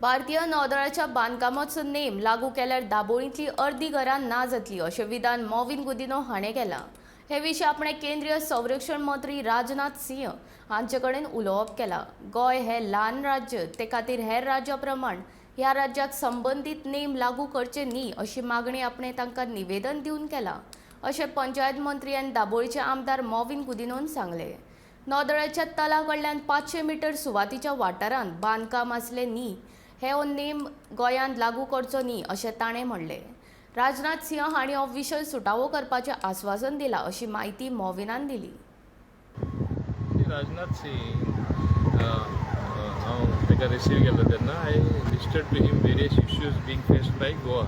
भारतीय नौदळाच्या बांदकामाचो नेम लागू केल्यार दाबोळींतली अर्दी घरां ना जातली, अशें विधान मॉविन गुदिन्हो हाणें केलां. हे विशीं आपणें केंद्रीय संरक्षण मंत्री राजनाथ सिंह हांचे कडेन उलोवप केलां. गोंय हें ल्हान राज्य, ते खातीर हेर राज्यां प्रमाण ह्या राज्याक संबंदीत नेम लागू करचे न्ही, अशी मागणी आपणें तांकां निवेदन दिवन केलां, अशें पंचायत मंत्री आनी दाबोळीचे आमदार मॉविन गुदिन्होन सांगलें. नौदळाच्या तला कडल्यान 500 मिटर सुवातीच्या वाठारांत बांदकाम आसलें न्ही, हे हो नेम गोंयांत लागू करचो न्ही, अशें ताणें म्हणलें. राजनाथ सिंह हांणी हो विशय सुटावो करपाचें आस्वासन दिलां, अशी म्हायती मॉविनान दिली. राजनाथ सिंग, हांव ताका रिसीव केलो तेन्ना I listed to him various issues being faced by Goa.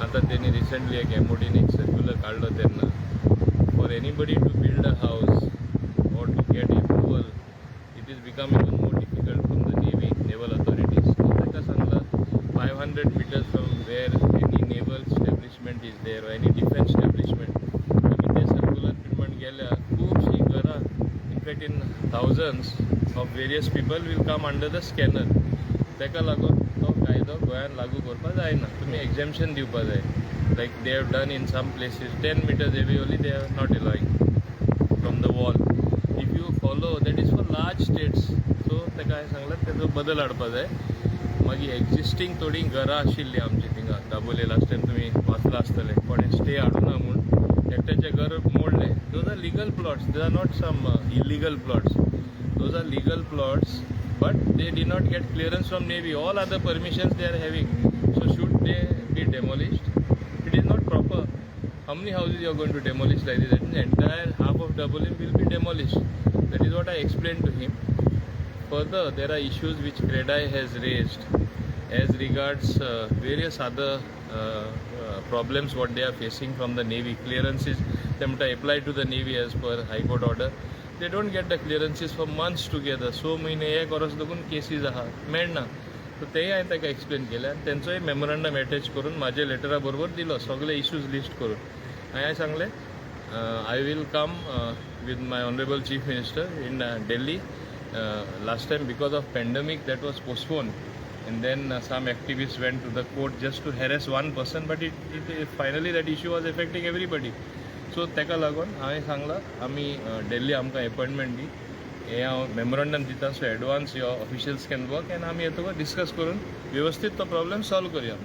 आतां तेणी रिसंटली एक एमओडीन एक सर्क्युलर काडलो तेन्ना for anybody to build a house or to get approval, it is become even more difficult from the navy, naval authorities. ताका सांगलां, 500 meters from where any naval establishment is there, any defence establishment, तुमी ते circular प्रमाण गेल्यार खुबशीं घरां, in fact in thousands of various people, will come under the scanner. ताका लागून तो कायदो गोंयांत लागू करपाक जायना, तुमी एक्झेम्पशन दिवपा जाय, like they have done in some places. 10 meters away only they are not allowing from the wall. If you follow, that is for large states. So ताका हांवें सांगलां, तेजो बदल हाडपा जाय. मागीर एक्झिस्टींग थोडीं घरां आशिल्लीं आमची थिंगा दाबोले, लास्ट टायम तुमी वाचलां आसतलें, कोणें स्टे हाडूना म्हूण एकट्याचें घर मोडलें. Those are legal plots. Those are not some illegal plots. Those are legal plots, but they did not get clearance from navy. All other permissions they are having, so should they be demolished? It is not proper. How many houses you are going to demolish like this? That means entire half of Dabolim will be demolished. That is what I explained to him. Further, there are issues which CREDAI has raised as regards various other problems what they are facing from the Navy. Clearances, them to apply to the Navy as per High Court order. They don't get the clearances for months together. स म्हयने, एक वर्स लागून cases आहा, मेळना. So तेय हांवें ताका एक्सप्लेन केलें आनी तेंचोय मेमोरंडम एटॅच करून म्हाज्या लेटरा बरोबर दिलो, सगळे इश्यूज लिस्ट करून. हांवें सांगलें, I will come with my honourable Chief Minister in Delhi. Last time, because of pandemic, that was postponed and then some activists went to the court just to harass one person, but it finally that issue was affecting everybody. So ताका लागून हांवें सांगलां, आमी दिल्ली आमकां appointment दी, हें हांव memorandum दिता, so advance your officials can work and आमी येतकच डिस्कस करून व्यवस्थीत तो प्रॉब्लेम सॉल्व करुया.